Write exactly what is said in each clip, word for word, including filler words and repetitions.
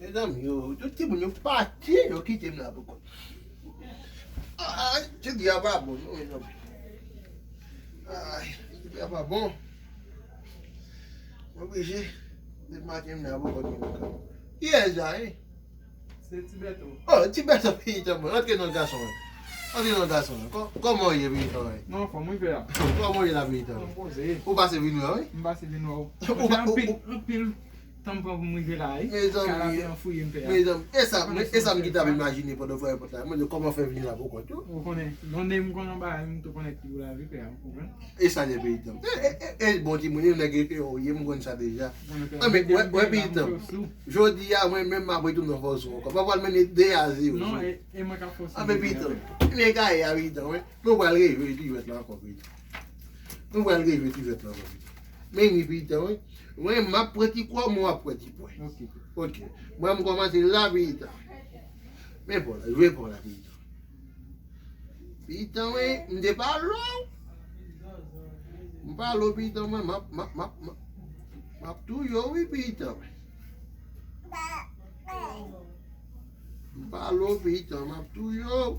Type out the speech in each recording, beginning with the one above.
Mezanmi, yo, tout timoun yo pati, yo kite m la pou kont. Ay, ti di a pa bon, non, mezanmi. Ay, ti di a pa bon. Mwen oblije met maten m la pou kont mwen. Kiyès sa, wi? Se Ti Bèto. Oh, Ti Bèto, pitit mwen. Antre non, gason. Antre non, gason. Kò-, kòman w ye, pitit mwen? Non, anfòm, wi, pè a. Kòman w ye la, pitit mwen? Mwen poze. Ou pase vin wè, wi? M pase vin wè w. Ou pa, ou, anpil, ou, anpil tan m pran pou m rive la, wi. Mezanmi, kalafi an fouye m, pè a. Mezanmi, e sa, e sa m ki t ap imajine pandan w fè pòt la. Mwen di, kòman w fè vin la pou kont ou? Ou konnen, non, m konnen yon bagay, m tou konnen ki pou la vi, pè a, ou konprann? E sa, se pitit mwen. E, e, e, e, bon timoun, e nèg e, e, ou ye, m konn sa deja. Anben, wè, wè, pitit mwen. Jodi a, mwen menm, m ap retounen fòs ou ankò. M ap pral mennen de a zewo. Non, e, e mwen k ap fòse. Anben, pitit mwen. Men kay a, pitit mwen. Nou pral rejwe ti jwèt la ankò, pitit mwen. Nou pral rejwe ti jwèt la ankò, pitit mwen. Men ni, pitit mwen. Mwen, m ap pran ti kòb, mwen, w ap pran ti pwen. Ok. Ok. Mwen, m kòmanse la, pitit mwen. Men pò la, jwe pò la, pitit mwen. Pitit mwen, m te pale w. M pale w, pitit mwen, m ap, m ap, m ap, m ap, m ap touye w, wi, pitit mwen. M pale w, pitit mwen, m ap touye w.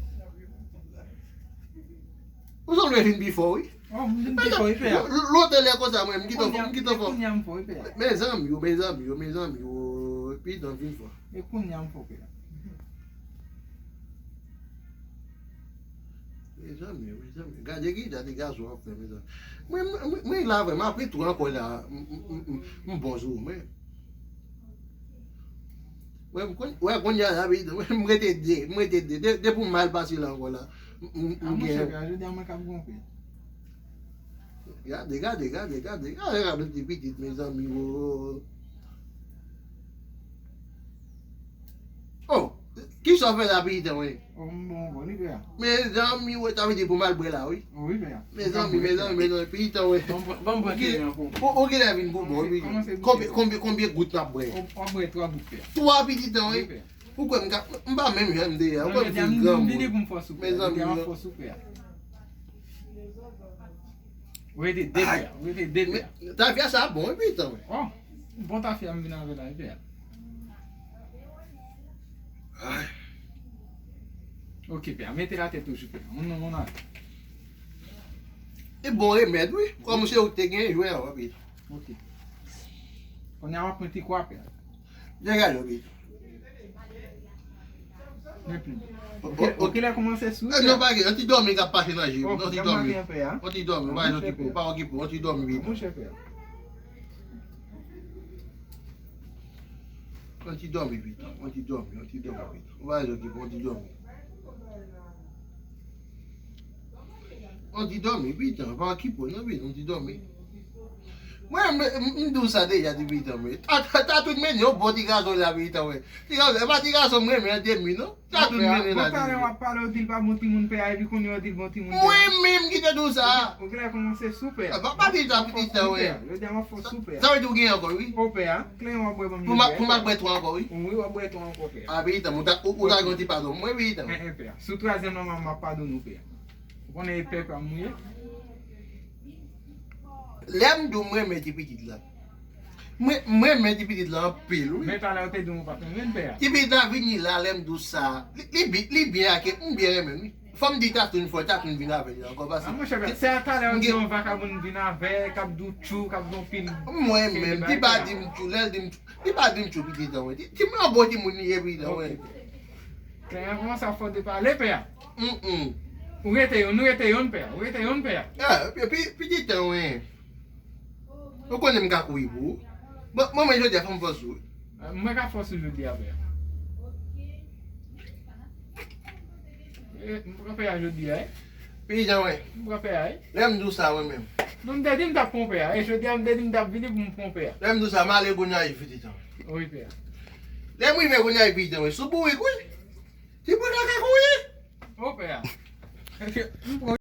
Ou sanble vin pi fò, wi. Oh, m vin pi fò, wi, pè a. L-, lòt lè konsa, mwen, m kite w fò, m kite w fò. Kounye a m fò, wi, pè a. Mezanmi yo, mezanmi yo, mezanmi yo, pitit mwen vin fò. E kounye a m fò, pè a. Mezanmi, mezanmi. Gade ki jan de gason ap fè, mezanmi. Mwen, mwen, mwen la vrèman, apre tou ankò la, m, m, m, m, m bon sou mwen. Mwen, m konn, wè, kounye a la, mwen, m rete de, m rete de. De, depi m mal pase la ankò la, m, m, m gen. A, monchè, pè a, jodi a mwen k ap gonfle. Gade, gade, gade, gade, gade, gade ti pitit, mezanmi, o. Oh, kisa w fè la, pitit mwen? Oh, m bon, bon, li pè a. Mezanmi, wè, sa vle di pou m al bwè la, wi. Oh, wi, pè a. Mezanmi, mezanmi, mezanmi, pitit mwen. Bon, bon, bon, bon, bon. Ou, ou genlè vin pou bon, wi. Konbyen, konbyen, konbyen gout n ap bwè? W ap bwè twa gout, pè a. Twa, pitit mwen, wi. Wi, pè a. Ou kwè m ka, m pa menm jan m te ye a. Ou kwè m fin granmoun. Mezanmi, mezanmi, m ap fòs ou, pè a. Ou rete de pè a, ou rete de pè a. Men, tafya sa bon, wi, pitit mwen. Oh, bon tafya m vin avè la, wi, pè a. Ay. Ok, pè a, mete la tèt ou sou pè a. Moun nan, moun nan. E bon remèd, wi. Kòm se ou te gen, jwe a, wi. Ok. Kounye a w ap pran ti kwa, pè a. Degaj, wi. Men plim. Ok, ok, lè kòmanse sou. Eh, non, pa gen, yon ti dòmi k ap pase nan je m. Ok, yon ti dòmi. Yon ti dòmi, pa okipe w, pa okipe w, yon ti dòmi, pitit. Monchè, pè a. Yon ti dòmi, pitit. Yon ti dòmi, yon ti dòmi, pitit. Pa okipe w, yon ti dòmi. Yon ti dòmi, pitit, pa okipe w, non, pitit, yon ti dòmi. Mwen, m, m, m di w sa deja, ti pitit, mwen. Ta, ta, ta tout mennen yon bon ti gason la, pitit, mwen. Ti gason, e pa ti gason m renmen an demi, non. Tatoun mennen la. Bon, talè w ap pale, w di l pa bon timoun pè a, epi kounye a w di l bon timoun pè a. Mwen menm ki te di w sa. Ou genlè kòmanse sou pè a. Ah, pa, pa di sa pitit tan, wi. Jodi a m ap fè w sou pè a. Sa vle di w gen ankò, wi. O pè a, kleyon w ap bwè ban m. Pou m, pou m al bwè twa ankò, wi. Wi, w ap bwè twa ankò pè a. Ah, pitit, ou ta, ou, ou ta gen yon ti padon mwen, pitit. En, en, pè a. Sou twazyèm nan, m ap padone w pè a. Ou konnen e pè pa m ou ye. Lè m di w m renmen ti pitit la. Mwen, mwen renmen ti pitit la anpil, wi. Men talè w te di m ou pa t renmen l, pè a. Ti pitit la vini la, lè m di w sa. Li, li bi-, li byen ake, m byen renmen l, wi. Fò m di Tatoun fò, Tatoun vin avè li ankò, paske. Ah, monchè, pè, se a talè w di yon vakabon vin avè, k ap di w tchou, k ap di w pil. Mwen menm, li pa di m tchou, lè l di m tchou, li pa di m tchou pitit an, wi. Ti, ti mwen yon bon timoun li ye, pitit an, wi. Pè a kòmanse ap fò de pale, pè a. Mm, mm. Ou rete yonn, ou rete yonn, pè a. Ou rete yonn, pè a. Ah, pi, pi, pitit an, wi. Ou konnen m ka kouri pou ou. Bon, bon, men jodi a fò m fòs ou. Ah, mwen ka fòs ou jodi a, pè a. Eh, m pran pè a jodi a, eh. Pitit an, wi. M pran pè a, eh. Lè m di w sa, mwen menm. Non, m te di m t ap pran pè a. E jodi a, m te di m t ap vini pou m pran pè a. Lè m di w sa, m ale Gonayiv, pitit an. Wi, pè a. Lè m rive Gonayiv, pitit an, wi. Sou bourik, wi. Ti bout la ka kouri. O, pè a. M pran